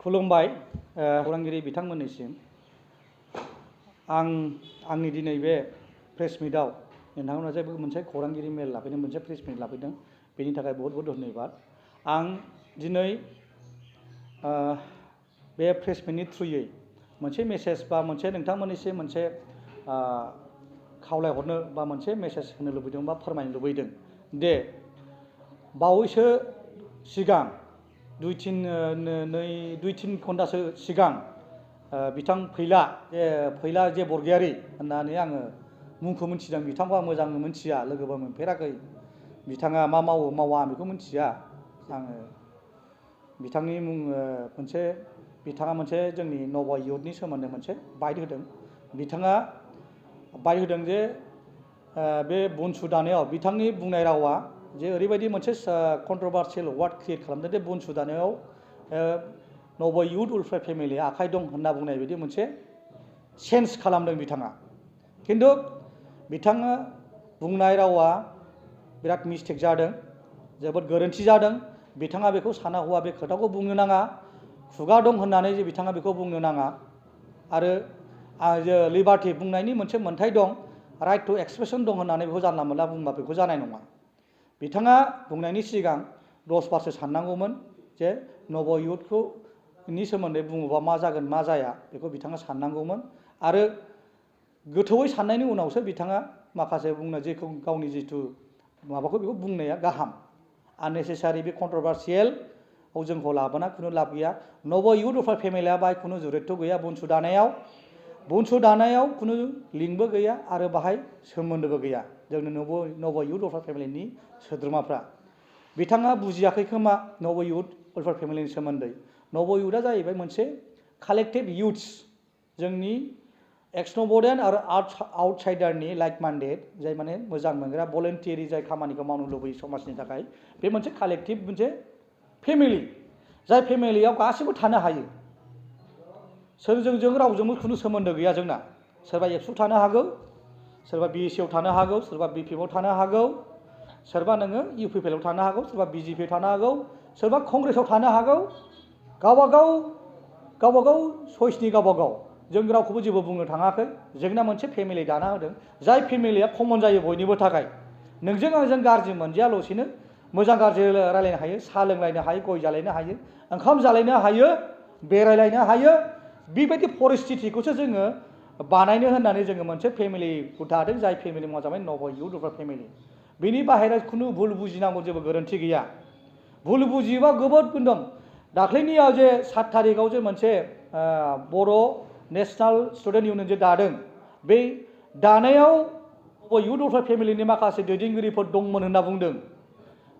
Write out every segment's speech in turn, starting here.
खुलुमबाय खौरांगिरि बिथांमोननिसिम आंनि दिनै बे प्रेस मिटआव नोंथांमोना जे मोनसे खौरांगिरि मेल लाफैदों मोनसे प्रेस मिट लाफैदों बेनि थाखाय बहुत बहुत धन्यबाद। आं दिनै बे प्रेस मिटनि थ्रुयै मोनसे मेसेज बा मोनसे नोंथांमोननिसिम मोनसे खावलायहरनो बा मोनसे मेसेज होनो लुबैदों बा फोरमायनो लुबैदों दे बावैसो सिगां दुइ तिन घन्टासो सिगां बिथां फैला जे बरगयारी होननानै आङो मुंखौ मिथिदों। बिथांखौ आं मोजां मिथिया, लोगोबो मोनफेराखै, बिथाङा मा मावो मावा आं बेखौ मिथिया। आङो बिथांनि बिथाङा मोनसे जोंनि नव युथनि सोमोन्दै मोनसे बाइट होदों। बिथाङा बाइट होदों जे बे बनसु दानायाव बिथांनि बुंनाय रावा जे ओरैबायदि मोनसे कन्ट्रभार्सियेल वार्ड क्रिएट खालामदों जे बनसु दानायाव नव युथ वेलफेयार फेमिलिया आखाइ दं होनना बुंनाय बायदि मोनसे सेन्स खालामदों बिथाङा। खिन्थु बिथाङा बुंनाय रावा बिराद मिस्टेक जादों, जोबोद गोरोन्थि जादों। बिथाङा बेखौ साना हौवा बे खोथाखौ बुंनो नाङा। खुगा दं होननानै जे बिथाङा बेखौ बुंनो नाङा। आरो लिबार्टि बुंनायनि मोनसे मोन्थाय दं, राइट टु एक्सप्रेसन दं होननानै बेखौ जानला मोनला बुंबा बेखौ जानाय नङा। बिथाङा बुंनायनि सिगां 10 बारसो साननांगौमोन जे नव युथखौ नि सोमोन्दै बुङोबा मा जागोन मा जाया बेखौ बिथाङा साननांगौमोन। आरो गोथौयै साननायनि उनावसो बिथाङा माखासे जेखौ गावनि जिथु माबाखौ बेखौ बुंनाया गाहाम। आननेसेसारि बे कन्ट्रभार्सियेल जोंखौ लाबोना खुनु लाब गैया। नव युथ वेलफेयार फेमिलिया बाहाय खुनु जुरित्थ गैया। बनसु दानायाव खुनु लिंकबो गैया आरो बाहाय सोमोन्दोबो गैया जोंनि नव युथ वेलफेयार फेमिलिनि सोद्रोमाफ्रा। बिथाङा बुजियाखै खोमा नव युथ वेलफेयार फेमिलिनि सोमोन्दै। नव युथआ जाहैबाय मोनसे कालेक्टिभ युथ्स, जोंनि एक्स नवोदयान आरो आउटसाइडारनि लाइक माइन्डेड, जाय माने मोजां मोनग्रा भलेन्टियारि जाय खामानिखौ मावनो लुबैयो समाजनि थाखाय। बे मोनसे कालेक्टिभ मोनसे फेमिलि, जाय फेमिलियाव गासिबो थानो हायो। सोरजों रावजोंबो खुनु सोमोन्दो गैया जोंना। सोरबा एबसुआव थानो हागौ, सोरबा बिएससिआव थानो हागौ, सोरबा बिपिएफआव थानो हागौ, सोरबा नोङो इउपिपिएलआव थानो हागौ, सोरबा बिजेपिआव थानो हागौ, सोरबा कंग्रेसआव थानो हागौ। गावबागाव सइसनि गावबागाव। जों रावखौबो जेबो बुंनो थाङाखै। जोंना मोनसे फेमिलि दाना होदों, जाय फेमिलिया कमन जायो बयनिबो थाखाय। नोंजों आंजों गाज्रि मोनजायाल'सेनो मोजां गाज्रि रायलायनो हायो, साहा लोंलायनो हायो, गय जालायनो हायो, ओंखाम जालायनो हायो, बेरायलायनो हायो। बेबायदि परिस्थितिखौसो जोङो बानायनो होननानै जोङो मोनसे फेमिलिखौ दादों, जाय फेमिलि मुङा जाबाय नव युथ वेलफेयार फेमिलि। बेनि बाहेरा खुनु भुल बुजिनांगौ जेबो गोरोन्थि गैया। भुल बुजियोबा गोबोद दं। दाख्लैनियाव जे 7 तारिखआव जे मोनसे बर' नेशनेल स्टुडेन्ट इउनियन जे दादों, बे दानायाव युथ वेलफेयार फेमिलिनि माखासे दैदेनगिरिफोर दंमोन होनना बुंदों।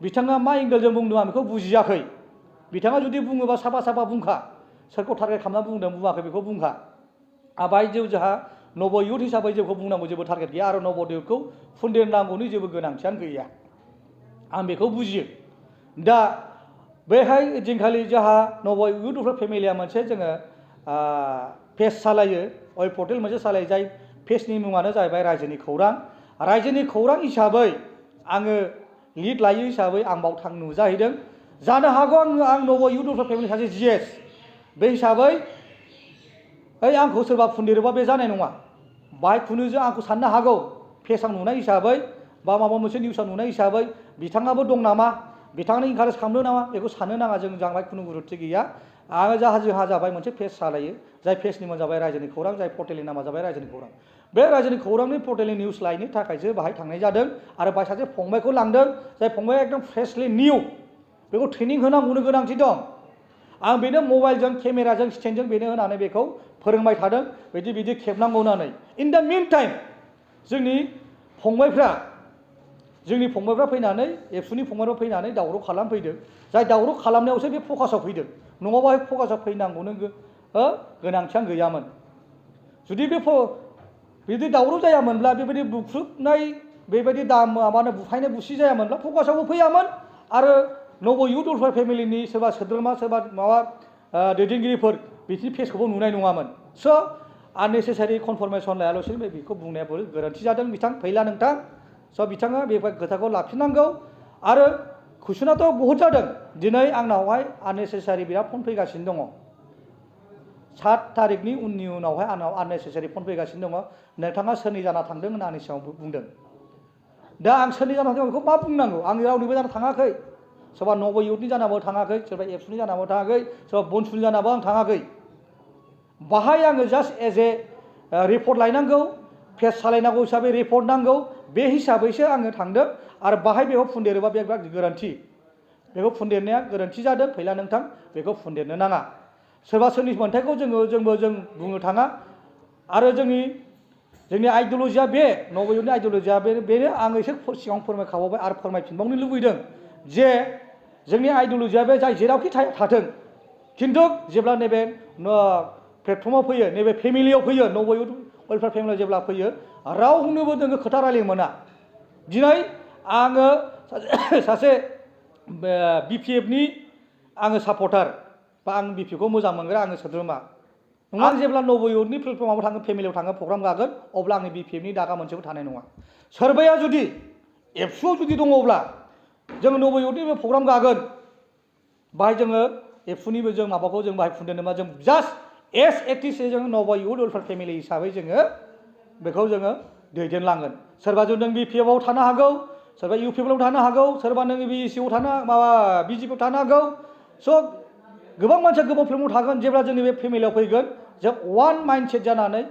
बिथाङा मा एंगेलजों बुंदों आं बेखौ बुजियाखै। बिथाङा जुदि बुङोबा साफा बुंखा, सोरखौ टारगेट खालामना बुंदों बुङाखै बेखौ बुंखा। आबाय जोंहा नव युथ हिसाबै जोंखौ बुंनांगौ जेबो टारगेट गैया आरो नव युथखौ फुनदेरनांगौनि जेबो गोनांथियानो गैया। आं बेखौ बुजियो। दा बेहाय दिनखालि जोंहा नव युथ वेलफेयार फेमिलिया मोनसे जोङो पेज सालायो, वेब पर्टेल मोनसे सालायो, जाय पेजनि मुङानो जाहैबाय रायजोनि खौरां। रायजोनि खौरां हिसाबै आङो लिड लायो हिसाबै आं बाव नुजाहैदों। जानो हागौ आं नव युथ वेलफेयार फेमिलि सासे जिएस, बे हिसाबै आंखौ सोरबा फुनदेरोबा बे जानाय नङा। बाहाय खुनुजों आंखौ साननो हागौ पेजआव नुनाय हिसाबै बा माबा मोनसे निउसआव नुनाय हिसाबै बिथाङाबो दं नामा, बिथाङानो इनकारेज खालामदों नामा, बेखौ साननो नाङा। जों जाबाय खुनु गुरुत्ति गैया। जोंहा जाबाय मोनसे पेज सालायो, जाय पेजनि मुङा जाबाय रायजोनि खौरां, जाय पर्टेलनि नामा जाबाय रायजोनि खौरां। बे रायजोनि खौरांनि पर्टेलनि निउस लायनो थाखायसो बाहाय थांनाय जादों आरो बाहाय सासे फंबायखौ लांदों, जाय फंबाया एकदम फ्रेशलि निउ। बेखौ ट्रेनिं होनांगौनि गोनांथि दं। आं बेनो मबाइलजों केमेराजों स्टेन्डजों बेनो होनानै बेखौ फोरोंबाय थादों, बिदि खेबनांगौ होननानै। इन दा मिन टाइम जोंनि फंबायफ्रा फैनानै एबसुनि फंबायफ्रा फैनानै दावराव खालामफैदों, जाय दावराव खालामनायावसो बे फकासाव फैदों। नङाबा फकासाव फैनांगौनो गोनांथियानो गैयामोन। जुदि बिदि दावराव जायामोनब्ला, बेबायदि बुख्रुबनाय, बेबायदि बुफायनाय बुसि जायामोनब्ला फकासावबो फैयामोन आरो नव युथ वेलफेयार फेमिलिनि सोरबा सोद्रोमा सोरबा माबा दैदेनगिरिफोर बिदिनो पेजखौबो नुनाय नङामोन। स' आननेसेसारि कनफार्मेसन लायालासेनो बेखौ बुंनाया गोरोन्थि जादों फैला नोंथां। स' बिथाङा बे खोथाखौ लाफिननांगौ। आरो कुइसनाथ' बहुद जादों। दिनै आंनावहाय आननेसेसारि बिराद फन फैगासिनो दङ। 7 थारिखनि उनावहाय आंनाव आननेसेसारि फन फैगासिनो दङ नोंथाङा सोरनि जाना थांदों होनना आंनि सिगाङाव बुंदों दा आं सोरनि जाना थांदों बेखौ मा बुंनांगौ आं रावनिबो जाना थाङाखै सोरबा नब इउथनि जानाबो थाङाखै सोरबा एबसुनि जानाबो थाङाखै सोरबा बनसुनि जानाबो आं थाङाखै बाहाय आङो जास्ट एज ए रिपर्ट लायनांगौ पेज सालायनांगौ हिसाबै रिपर्ट नांगौ बे हिसाबैसो आङो थांदों आरो बाहाय बेखौ फुनदेरोबा बे बिराद गोरोन्थि बेखौ फुनदेरनाया गोरोन्थि जादों फैला नोंथां बेखौ फुनदेरनो नाङा सोरबा सोरनि मोन्थायखौ जोंबो बुंनो थाङा आरो जोंनि आइडियलजिया बे नब इउथनि आइडियलजिया बेनो आं एसे सिगाङाव फोरमायखाबावबाय आरो फोरमायफिनबावनो लुबैदों जे जोंनि आइडियलजिया बे जाय जेरावखि थाथों खिन्थु जेब्ला नैबे प्लेटफर्माव फैयो नैबे फेमिलियाव फैयो नब इउथ वेलफेयार फेमिलियाव जेब्ला फैयो रावनोबो जोङो खोथा रायलायनो मोना दिनै आङो सासे बिपिएफनि आङो सापर्टार बा आं बिपिएफखौ मोजां मोनग्रा आङो सोद्रोमा नङा आं जेब्ला नब इउथनि प्लेटफर्माव थाङो फेमिलियाव थाङो प्रग्राम गागोन अब्ला आङो बिपिएफनि दागा मोनसेबो थानाय नङा सोरबाया जुदि एबसुआव जुदि दङब्ला जों नब इउथनि प्रग्राम गागोन बाहाय जोङो एबसुनिबो जों माबाखौ जों बाहाय फुनदों नामा जों जास्ट एस एक्टिस जों नब इउथ वेलफेयार फेमिलि हिसाबै जोङो बेखौ जोङो दैदेनलांगोन सोरबा जों नों बिपिएफआव थानो हागौ सोरबा इउपिएफआव थानो हागौ सोरबा नों बिएससिआव थानो माबा बिजेपिआव थानो हागौ स' गोबां मानसिया गोबां फिल्माव थागोन जेब्ला जोंनि बे फेमिलियाव फैगोन जों वान माइन्डसेट जानानै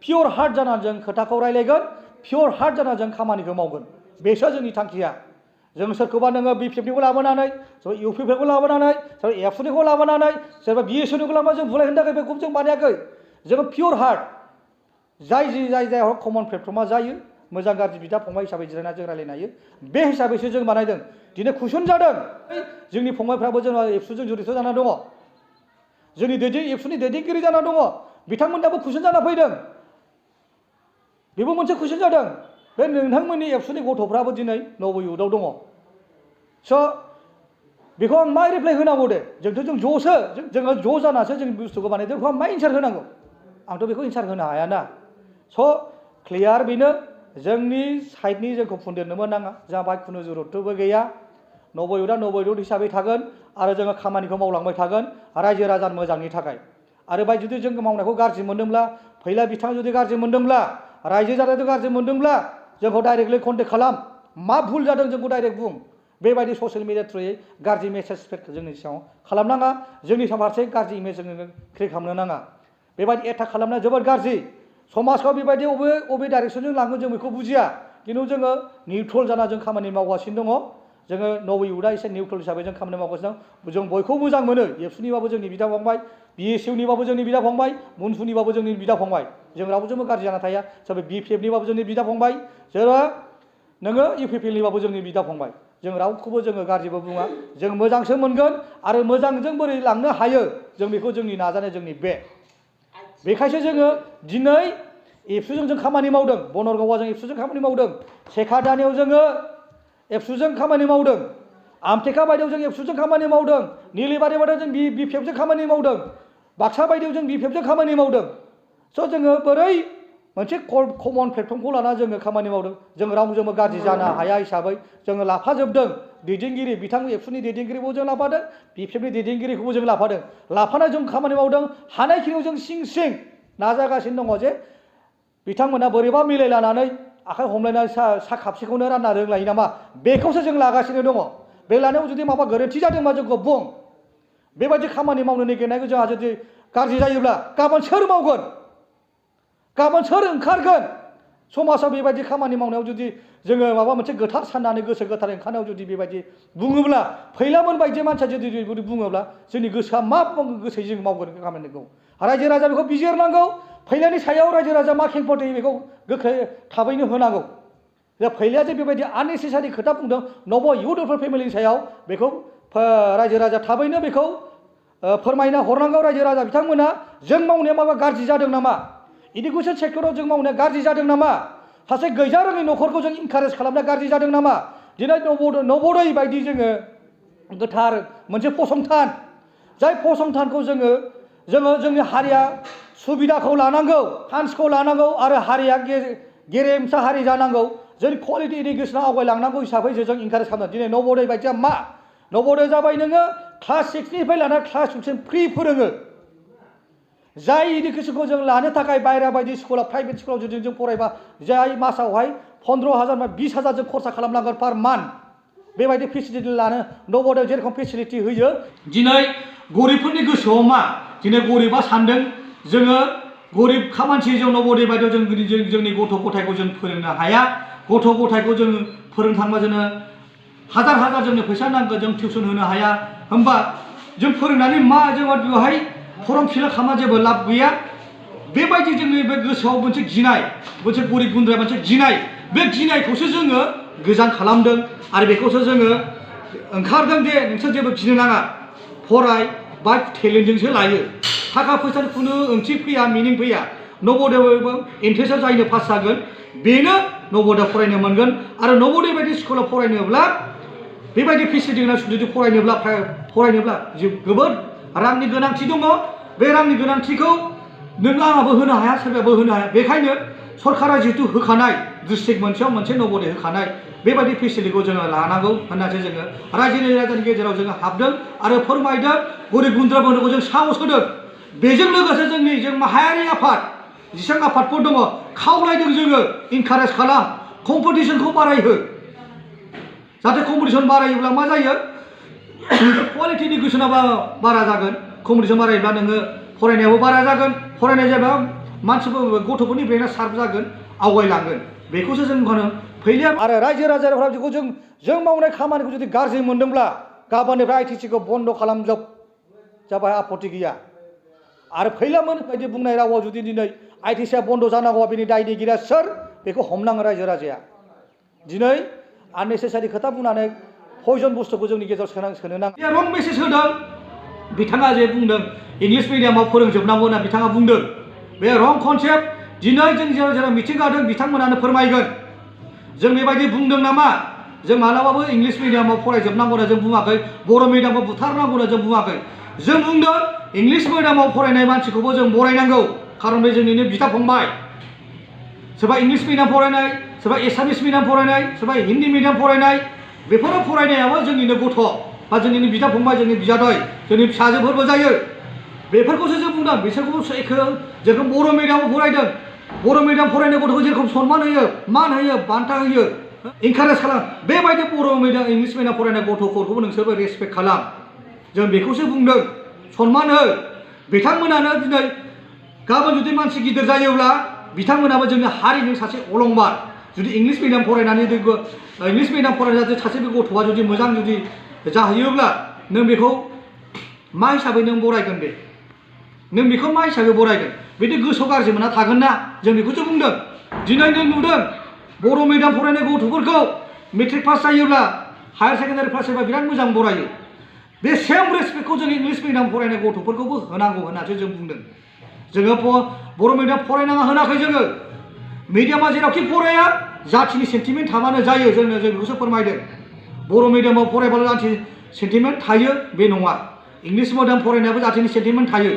पियर हार्ट जानानै जों खोथाखौ रायलायगोन पियर हार्ट जानानै जों खामानिखौ मावगोन बेसो जोंनि थांखिया जों सोरखौबा नोङो बिपिएफनिखौ लाबोनानै सोरबा इउपिएफनिखौ लाबोनानै सोरबा एबसुनिखौ लाबोनानै सोरबा बिएससिनिखौ लाबोनानै जों बुलायनो थाखाय बेखौ जों बानायाखै जोङो पियर हार्ट जाय कमन प्लेटफर्मा जायो मोजां गाज्रि बिदा फंबाय हिसाबै जिरायना जों रायलायनो हायो बे हिसाबैसो जों बानायदों दिनै कुइसन जादों जोंनि फंबायफ्राबो जोंहा एबसुजों जड़ित जाना दङ जोंनि एबसुनि दैदेनगिरि जाना दङ बिथांमोनाबो कुइसन जाना फैदों बेबो मोनसे कुइसन जादों बे नोंथांमोननि एबसुनि गथ'फ्राबो दिनै नब इउथआव दङ स' बेखौ आं मा रिप्लाइ होनांगौ दे जोंथ' जों जोङो ज' जानासो जों बुस्थुखौ बानायदों बेखौ आं मा एन्सार होनांगौ आंथ' बेखौ एन्सार होनो हायाना स' क्लियार बेनो जोंनि साइडनि जोंखौ फुनदेरनोबो नाङा जोंहा बाहाय खुनु जरुरतबो गैया नब इउथआ नब इउथ हिसाबै थागोन आरो जोङो खामानिखौ मावलांबाय थागोन रायजो राजानि मोजांनि थाखाय आरो बाय जुदि जों मावनायखौ गाज्रि मोनदोंब्ला फैला बिथाङा जुदि गाज्रि मोनदोंब्ला रायजो राजाजों गाज्रि मोनदोंब्ला जोंखौ डाइरेक्टलि कन्टेक्ट खालाम मा भुल जादों जोंखौ डाइरेक्ट बुं बेबायदि ससियेल मिडिया थ्रुयै गाज्रि मेसेज स्प्रेड जोंनि सिगाङाव खालामनाङा जोंनि फारसे गाज्रि इमेज जोङो क्रिएट खालामनो नाङा बेबायदि एटाक खालामनाया जोबोद गाज्रि समाजखौ बेबायदि अबे डाइरेक्सनजों लाङो जों बेखौ बुजिया खिन्थु जोङो निउट्रेल जाना जों खामानि मावगासिनो दङ जोङो नब इउथआ एसे निउट्रेल हिसाबै जों खामानि मावगासिनो दं जों बयखौबो मोजां मोनो एबसुनिबाबो जोंनि बिदा फंबाय बिएससिनिबाबो जोंनि बिदा फंबाय मनसुनिबाबो जोंनि बिदा फंबाय जों रावजोंबो गाज्रि जाना थाया सोरबा बिपिएफनिबाबो जोंनि बिदा फंबाय सोरबा नोङो इउपिपिएलनिबाबो जोंनि बिदा फंबाय जों रावखौबो जोङो गाज्रिबो बुङा जों मोजांसो मोनगोन आरो मोजांजों बोरै लांनो हायो जों बेखौ जोंनि नाजानाय जोंनि बेखायसो जोङो दिनै एबसुजों जों खामानि मावदों बनरगावआव जों एबसुजों खामानि मावदों सेकादानियाव जोङो एबसुजों खामानि मावदों आमटेका बायदियाव जों एबसुजों खामानि मावदों निलिबारि बायदियाव जों बिपिएफजों खामानि मावदों बाक्सा बायदियाव जों बिपिएफजों खामानि मावदों स' जोङो बोरै मोनसे कमन प्लेटफर्मखौ लाना जोङो खामानि मावदों जों रावजोंबो गाज्रि जानो हाया हिसाबै जोङो लाफाजोबदों दैदेनगिरि बिथां एबसुनि दैदेनगिरिखौबो जों लाफादों बिपिएफनि दैदेनगिरिखौबो जों लाफादों लाफानाय जों खामानि मावदों हानायखिनियाव जों सिं नाजागासिनो दङ जे बिथांमोना बोरैबा मिलायलानानै आखाइ हमलायनानै सा खापसेखौनो रानना रोंलायो नामा बेखौसो जों लागासिनो दङ बे लानायाव जुदि माबा गोरोन्थि जादोंबा जोंखौ बुं बेबायदि खामानि मावनो नागिरनायखौ जोंहा जुदि गाज्रि जायोब्ला गाबोन सोर मावगोन गाबोन सोर ओंखारगोन समाजाव बेबायदि खामानि मावनायाव जुदि जोङो माबा मोनसे गोथार साननानै गोसो गोथार ओंखारनायाव जुदि बेबायदि बुङोब्ला फैलामोन बायदि मानसिया जुदि बेबायदि बुङोब्ला जोंनि गोसोआ मा गोसोयै जों मावगोन खामानिखौ रायजो राजा बेखौ बिजिरनांगौ फैलानि सायाव रायजो राजा मा खेंफोर होयो बेखौ गोख्रै थाबैनो होनांगौ दा फैलाया जे बेबायदि आननेसेसारि खोथा बुंदों नब इउथ वेलफेयार फेमिलिनि सायाव बेखौ रायजो राजा थाबैनो बेखौ फोरमायना हरनांगौ रायजो राजा बिथांमोना जों मावनाया माबा गाज्रि जादों नामा इडुकेसन सेक्टराव जों मावनाया गाज्रि जादों नामा सासे गैजा रोङै न'खरखौ जों इनकारेज खालामनाया गाज्रि जादों नामा दिनै नवोदय बायदि जोङो गोथार मोनसे फसंथान जाय फसंथानखौ जोङो जोंनि हारिया सुबिदाखौ लानांगौ चान्सखौ लानांगौ आरो हारिया गेरेमसा हारि जानांगौ जों क्वालिटि इडुकेसनाव आवगायलांनांगौ हिसाबै जों इनकारेज खालामदों दिनै नवोदय बायदिया मा नवोदय जाबाय नोङो क्लास 6निफ्राय लाना क्लास 2सिम फ्रि फोरोङो जाय इडुकेसनखौ जों लानो थाखाय बायरा बायदि स्कुलाव प्राइभेट स्कुलाव जुदि जों फरायबा जाय मासावहाय 15,000 बा 20,000 जों खरसा खालामनांगोन पार मान्थ बेबायदि फेसिलिटि लानो नबोदयाव जेरखम फेसिलिटि होयो दिनै गरिबफोरनि गोसोआव मा दिनै गरिबा सानदों जोङो गरिब मानसि जों नबोदय बायदियाव जोंनि गथ' गथायखौ जों फोरोंनो हाया गथ' गथायखौ जों फोरोंनो थांबा जोङो हाजार हाजार जोंनो फैसा नांगौ जों टिउसन होनो हाया होमबा जों फोरोंनानै मा जों बेवहाय फर्म फिलआप खालामना जेबो लाब गैया बेबायदि जोंनि बे गोसोआव मोनसे गिनाय मोनसे गरिब गुन्द्रा मोनसे गिनाय बे गिनायखौसो जोङो गोजान खालामदों आरो बेखौसो जोङो ओंखारदों जे नोंसोर जेबो गिनो नाङा फराय बा टेलेन्टजोंसो लायो थाखा फैसानि खुनु ओंथि फैया मिनिं फैया नबोदयाव इन्ट्रेन्सआव जायनो पास जागोन बेनो नबोदयाव फरायनो मोनगोन आरो नबोदय बायदि स्कुलाव फरायनोब्ला बेबायदि फेसिलिटि गोनां जुदि फरायनोब्ला जोबोद रांनि गोनांथि दङ बे रांनि गोनांथिखौ नों आंहाबो होनो हाया सोरबाबो होनो हाया बेखायनो सरकारा जिहेतु होखानाय डिस्ट्रिक्ट मोनसेयाव मोनसे नबोदय होखानाय बेबायदि फेसिलिटिखौ जोङो लानांगौ होननासो जोङो रायजोनि गेजेराव जोङो हाबदों आरो फोरमायदों गरिब गुन्द्राफोरखौ जों साहस होदों बेजों लोगोसे जों माहारियारि आफाद जेसेबां आफादफोर दङ खावलायदों जोङो इनकारेज खालाम कम्पिटिसनखौ बारायहो जाहाथे कम्पिटिसन बारायोब्ला मा जायो क्वालिटि इडुकेसना बारा जागोन कम्पिटिसन बारायोब्ला नोङो फरायनायाबो बारा जागोन फरायनाय जाबा मानसिफोर गथ'फोरनि ब्रेना शार्प जागोन आवगायलांगोन बेखौसो जों होनो फैलिया आरो रायजो राजाफ्रा बेखौ जों मावनाय खामानिखौ जुदि गाज्रि मोनदोंब्ला गाबोननिफ्राय आइटिसिखौ बन्द' खालामजोब जाबाय आपत्ति गैया आरो फैलामोन बायदि बुंनाय रावाव जुदि दिनै आइटिसिआ बन्द' जानांगौआ बेनि दायनिगिरिया सोर बेखौ हमनाङो रायजो राजाया दिनै आननेसेसारि खोथा बुंनानै पयजन बुस्थुखौ जोंनि गेजेराव सोनो नाङा रं मेसेज होदों बिथाङा जे बुंदों इंलिश मिडियामाव फोरोंजोबनांगौ होनना बिथाङा बुंदों बे रं कनसेप्ट दिनै जों जेराव मिटिं जादों बिथांमोनानो फोरमायगोन जों बेबायदि बुंदों नामा जों मालाबाबो इंलिश मिडियामाव फरायजोबनांगौ होनना जों बुङाखै बर' मिडियामखौ बुथारनांगौ होनना जों बुङाखै जों बुंदों इंलिश मिडियामाव फरायनाय मानसिखौबो जों बरायनांगौ खारन बे जोंनिनो बिदा फंबाय सोरबा इंलिश मिडियाम फरायनाय सोरबा एसामिस मिडियाम फरायनाय सोरबा हिन्दी मिडियाम फरायनाय बेफोरो फरायनायाबो जोंनिनो गथ' बा जोंनिनो बिदा फंबाय जोंनि बिजादै जोंनि फिसाजोफोरबो जायो बेफोरखौसो जों बुंदों बिसोरखौबो जेरखम बर' मिडियामाव फरायदों बर' मिडियाम फरायनाय गथ'खौ जेरखम सनमान होयो मान होयो बान्था होयो इनकारेज खालाम बेबायदि बर' मिडियाम इंलिश मिडियाम फरायनाय गथ'फोरखौबो नोंसोरबो रेसपेक्ट खालाम जों बेखौसो बुंदों सनमान हो बिथांमोनानो दिनै गाबोन जुदि मानसि गिदिर जायोब्ला बिथांमोनाबो जोंनि हारिनि सासे अलंबार जुदि इंलिश मिडियाम फरायनानै इंलिश मिडियाम फरायनानै सासे बे गथ'आ जुदि मोजां जुदि जाहैयोब्ला नों बेखौ मा हिसाबै नों बरायगोन बे नों बेखौ मा हिसाबै बरायगोन बिदि गोसोआव गाज्रि मोना थागोन ना जों बेखौसो बुंदों दिनै नों नुदों बर' मिडियाम फरायनाय गथ'फोरखौ मेट्रिक पास जायोब्ला हायार सेकेन्डारि पास जायोब्ला बिराद मोजां बरायो बे सेम रेसपेक्टखौ जों इंलिश मिडियाम फरायनाय गथ'फोरखौबो होनांगौ होननासो जों बुंदों जोङो बर' मिडियाम फरायनाङा होनाखै जोङो मिडियामा जेरावखि फराया जाथिनि सेन्टिमेन्ट थाबानो जायो जों बेखौसो फोरमायदों बर' मिडियामाव फरायबाल' जाथि सेन्टिमेन्ट थायो बे नङा इंलिश मिडियाम फरायनायाबो जाथिनि सेन्टिमेन्ट थायो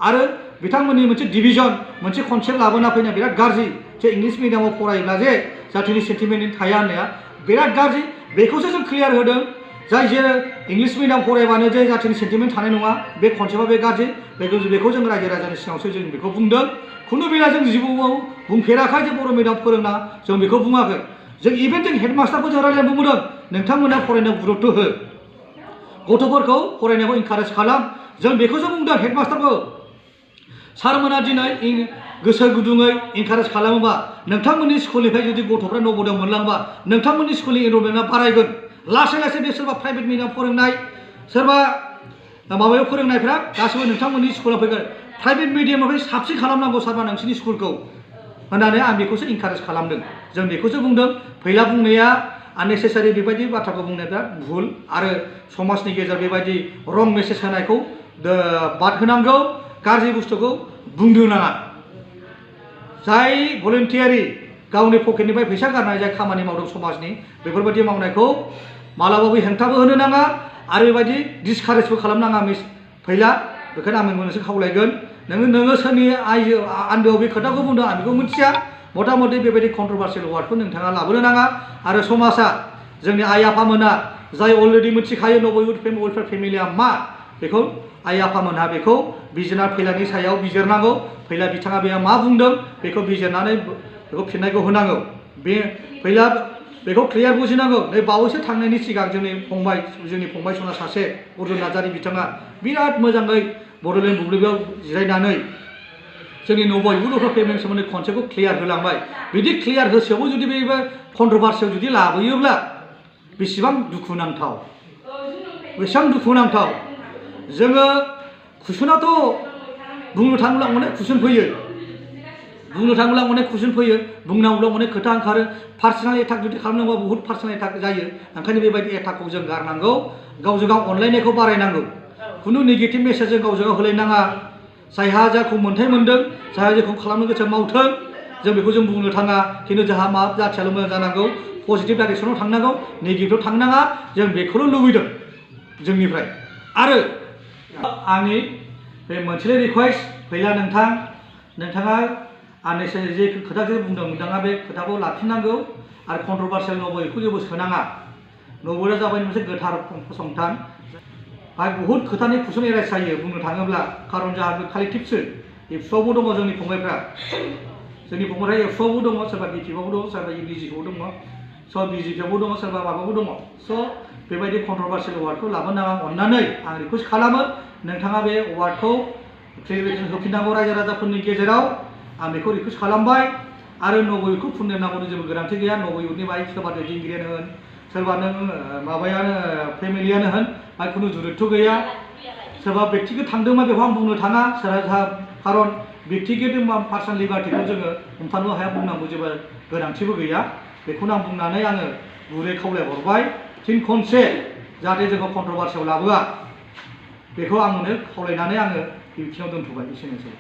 आरो बिथांमोननि मोनसे डिभिजन मोनसे कनसेप्ट लाबोना फैनाया बिराद गाज्रि जे इंलिश मिडियामाव फरायोब्ला जे जाथिनि सेन्टिमेन्ट थाया होननाया बिराद गाज्रि बेखौसो जों क्लियार होदों जाय जे इंलिश मिडियाम फरायबानो जे जाथिनि सेन्टिमेन्ट थानाय नङा बे कनसेप्टआ बे गाज्रि बेखौ जों रायजो राजानि सिगाङावसो जों बेखौ बुंदों खुनु बेला जों जिबौआव बुंफेराखै जे बर' मिडियाम फोरोंना जों बेखौ बुङाखै जों इभेन जों हेडमास्टारखौ जों रायज्लायनो बुंदों नोंथांमोना फरायनायाव गुरुत्त' हो गथ'फोरखौ फरायनायाव इनकारेज खालाम जों बेखौसो बुंदों हेडमास्टारखौ सारमोना दिनै गोसो गुदुङै इनकारेज खालामोबा नोंथांमोननि स्कुलनिफ्राय जुदि गथ'फ्रा नबोदयाव मोनलांबा नोंथांमोननि स्कुलनि एनरलमेन्टआ बारायगोन लासै लासै बे सोरबा प्राइभेट मिडियाम फोरोंनाय सोरबा माबायाव फोरोंनायफ्रा गासिबो नोंथांमोननि स्कुलाव फैगोन प्राइभेट मिडियामनिफ्राय साबसिन खालामनांगौ सारबा नोंसिनि स्कुलखौ होननानै आं बेखौसो इनकारेज खालामदों जों बेखौसो बुंदों फैला बुंनाया आननेसेसारि बेबायदि बाथ्राखौ बुंनाया बिराद भुल आरो समाजनि गेजेराव बेबायदि रं मेसेज होनायखौ बाद होनांगौ गाज्रि बुस्थुखौ बुंनो नाङा जाय भलेन्टियारि गावनि पकेटनिफ्राय फैसा गारनाय जाय खामानि मावदों समाजनि बेफोरबायदि मावनायखौ मालाबाबो हेंथाबो होनो नाङा आरो बेबायदि डिसकारेजबो खालामनाङा मिस फैला बेखायनो आं मोनसे खावलायगोन नोङो सोरनि आन्दोआव बे खोथाखौ बुंदों आं बेखौ मिथिया मथा मथि बेबायदि कन्ट्रभार्सियेल वार्डखौ नोंथाङा लाबोनो नाङा आरो समाजा जोंनि आइ आफामोना जाय अलरेडि मिथिखायो नबोद वेलफेयार फेमिलिया मा बेखौ आइ आफामोनहा बेखौ बिजिरना फैलानि सायाव बिजिरनांगौ फैला बिथाङा बेयाव मा बुंदों बेखौ बिजिरनानै बेखौ फिननायखौ होनांगौ बे फैला बेखौ क्लियार बुजिनांगौ नै बावैसो थांनायनि सिगां जोंनि फंबाय सना सासे अर्जुन नार्जारि बिथाङा बिराद मोजाङै बड'लेण्ड बुब्लियाव जिरायनानै जोंनि नबय उदुफा पेमेन्टनि सोमोन्दै कनसेप्टखौ क्लियार होलांबाय बिदि क्लियार होसेयावबो जुदि बे कन्ट्रभार्सियाव जुदि लाबोयोब्ला बेसेबां दुखुनांथाव बेसेबां दुखुनांथाव जोङो कुइसनाथ' बुंनो थाङोब्ला अनेक कुइसन फैयो बुंनांगौब्ला अनेक खोथा ओंखारो पार्सनेल एटाक जुदि खालामनांगौबा बहुत पार्सनेल एटाक जायो ओंखायनो बेबायदि एटाकखौ जों गारनांगौ गावजों गाव अनलायनायखौ बारायनांगौ खुनु नेगेटिभ मेसेजजों गावजों गाव होलायनाङा जायहा जायखौ मोन्थाय मोन्दों जायहा जेखौ खालामनो गोसो मावथों जों बेखौ जों बुंनो थाङा खिन्थु जोंहा मा जाथियाल' मोजां जानांगौ पजिटिभ डाइरेक्सनाव थांनांगौ नेगेटिभआव थांनाङा जों बेखौल' लुबैदों जोंनिफ्राय आरो आंनि बे मोनसेल' रिकुवेस्ट फैला नोंथाङा आंनि जे खोथाखौ बुंदों नोंथाङा बे खोथाखौ लाफिननांगौ आरो कन्ट्रभार्सियेल नबयखौ जेबो सोनाङा नबयआ जाबाय मोनसे गोथार फसंथान बाहाय बहुत खोथानि कुइसन एराइज जायो बुंनो थाङोब्ला खारन जोंहा बे कालेक्टिभसो एबसुआवबो दङ जोंनि फंबायफ्रा एबसुआवबो दङ सोरबा बिटिएफआवबो दङ सोरबा इउनिजिखौबो दङ सोरबा बिजेपिआवबो दङ सोरबा माबाबो दङ स' बेबायदि कन्ट्रभार्सियेल वार्डखौ लाबोनाङा अननानै आं रिकुवेस्ट खालामो नोंथाङा बे वार्डखौ क्लियारिफिकेसन होफिननांगौ रायजो राजाफोरनि गेजेराव आं बेखौ रिकुवेस्ट खालामबाय आरो नबयखौ फुनदेरनांगौनि जेबो गोनांथि गैया नबयनि बाहाय सोरबा दैदेनगिरियानो होन सोरबा नों माबायानो फेमिलियानो होन बाहाय खुनु जुरित्थ' गैया सोरबा बेक्तिगत थांदोंबा बेखौ आं बुंनो थाङा सोरहा खारन बेक्तिगत पार्सनेल लिबार्टिखौ जोङो हमथानो हाया बुंनांगौ जेबो गोनांथिबो गैया बेखौनो आं बुंनानै आङो गुरै खावलायहरबाय फिन खनसे जाहाथे जोंखौ कन्ट्रभार्सियाव लाबोआ बेखौ आंनो खावलायनानै आङो बिथिङाव दोनथ'बाय एसेनोसै